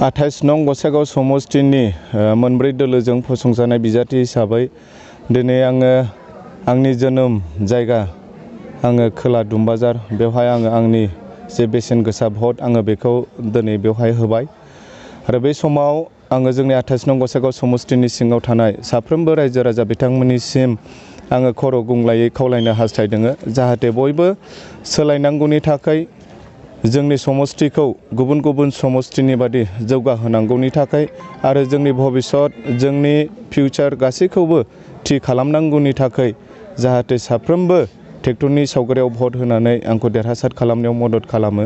28 नं गसाइगाव समस्तिनि मोनब्रै दोलोजों फसंजानाय बिजाथि हिसाबै दिनै आङो आंनि जोनोम जायगा आङो खोला दुमबाजार बेवहाय आंनि जे बेसेन गोसा भट बेखौ दिनै बेवहाय होबाय आरो बे समाव आङो जोंनि 28 नं गसाइगाव समस्तिनि सिङाव थानाय साफ्रोमबो रायजो राजा बिथांमोननिसिम आङो खर' गंग्लायै खावलायनो हास्थायदों जाहाथे बयबो सोलायनांगौनि थाखाय जोंनि समस्तिखौ गुबुन गुबुन समस्तिनि बादि जौगाहोनांगौनि थाखाय आरो जोंनि भबिष्यत जोंनि फिउचार गासैखौबो थि खालामनांगौनि थाखाय जाहाथे साफ्रोमबो ट्रेक्टरनि सावगारियाव भट होनानै आंखौ देरहासार खालामनायाव मदद खालामो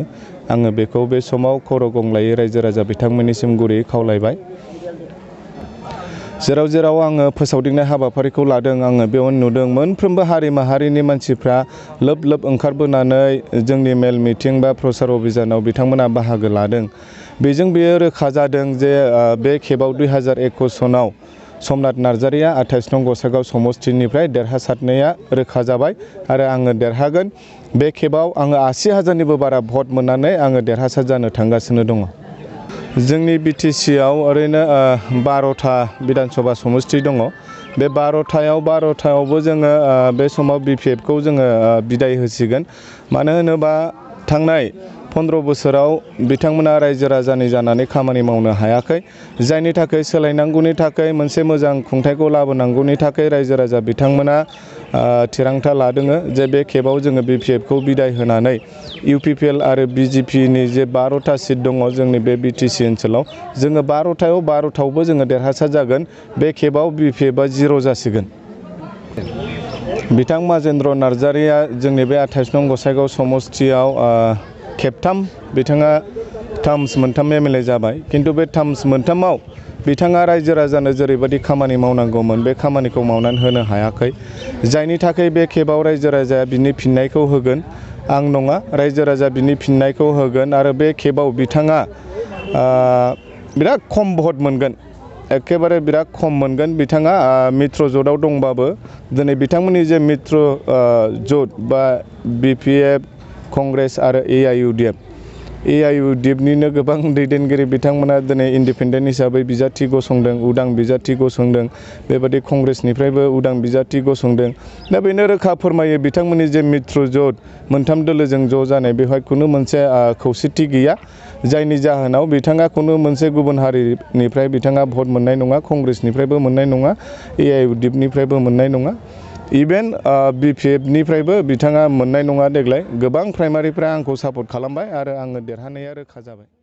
आङो बेखौ बे समाव खर' गंग्लायै रायजो राजा बिथांमोननिसिम गुरैयै खावलायबाय। जेराव आङो फोसावदिंनाय हाबाफारिखौ लादों आङो बेयाव नुदों मोनफ्रोमबो हारि माहारिनि मानसिफ्रा लोब लोब ओंखारबोनानै जोंनि मेल मिटिं बा प्रसार अभियानाव बिथांमोना बाहागो लादों। बेजों बेयो रोखा जादों जे बे खेबाव 2021 सनाव समनाथ नार्जारिया 28 नं गसाइगाव समस्तिनिफ्राय देरहासारनाया रोखा जाबाय आरो आङो देरहागोन। बे खेबाव आङो 80,000निबो बारा भट मोननानै आङो देरहासार जानो थांगासिनो दङ। जोंनि बिटिसिआव ओरैनो 12था विधानसभा समस्ति दङ। बे 12थायावबो जोङो बे समाव बिपिएफखौ जोङो बिदाय होसिगोन। मानो होनोबा थांनाय 15 बोसोराव बिथांमोना रायजो राजानि जानानै खामानि मावनो हायाखै, जायनि थाखाय सोलायनांगौनि थाखाय मोनसे मोजां खुंथायखौ लाबोनांगौनि थाखाय रायजो राजा बिथांमोना थिरांथा लादों जे बे खेबाव जोङो बिपिएफखौ बिदाय होनानै इउपिपिएल आरो बिजेपिनि जे 12था सिट दङ जोंनि बे बिटिसि ओनसोलाव जोङो 12थायावबो जोङो देरहासार जागोन। बे खेबाव बिपिएफआ 0 जासिगोन। बिथां माजेन्द्र नार्जारिया जोंनि बे 28 नं गसाइगाव समस्तियाव खेबथाम बिथाङा टार्म्स मोनथाम एमएलए जाबाय, किन्तु बे टार्म्स मोनथामाव बिथाङा रायजो राजानो जेरैबायदि खामानि मावनांगौमोन बे खामानिखौ मावनानै होनो हायाखै, जायनि थाखाय बे खेबाव रायजो राजाया बिनि फिननायखौ होगोन। आं नङा, रायजो राजा बिनि फिननायखौ होगोन आरो बे खेबाव बिथाङा बिराद खम भट मोनगोन, एखेबारे बिराद खम मोनगोन। बिथाङा मित्र ज'टआव दंबाबो दिनै बिथांमोननि जे मित्र ज'ट बा बिपिएफ, कंग्रेस आरो एआइइउडिएफनिनो गोबां दैदेनगिरि बिथांमोना दिनै इन्डिपेन्डेन्ट हिसाबै बिजाथि गसंदों, उदां बिजाथि गसंदों, बेबादि कंग्रेसनिफ्रायबो उदां बिजाथि गसंदों। दा बेनो रोखा फोरमायो बिथांमोननि जे मित्र ज'ट मोनथाम दोलोजों ज' जानाय बेवहाय खुनु मोनसे खौसेथि गैया, जायनि जाहोनाव बिथाङा खुनु मोनसे गुबुन हारिनिफ्राय बिथाङा भट मोननाय नङा, कंग्रेसनिफ्रायबो मोननाय नङा, एआइइउडिएफनिफ्रायबो मोननाय नङा, इभेन बिपिएफनिफ्रायबो बिथाङा मोननाय नङा। देग्लाय गोबां प्राइमारिफ्रा आंखौ सापर्ट खालामबाय आरो आङो देरहानाया रोखा जाबाय।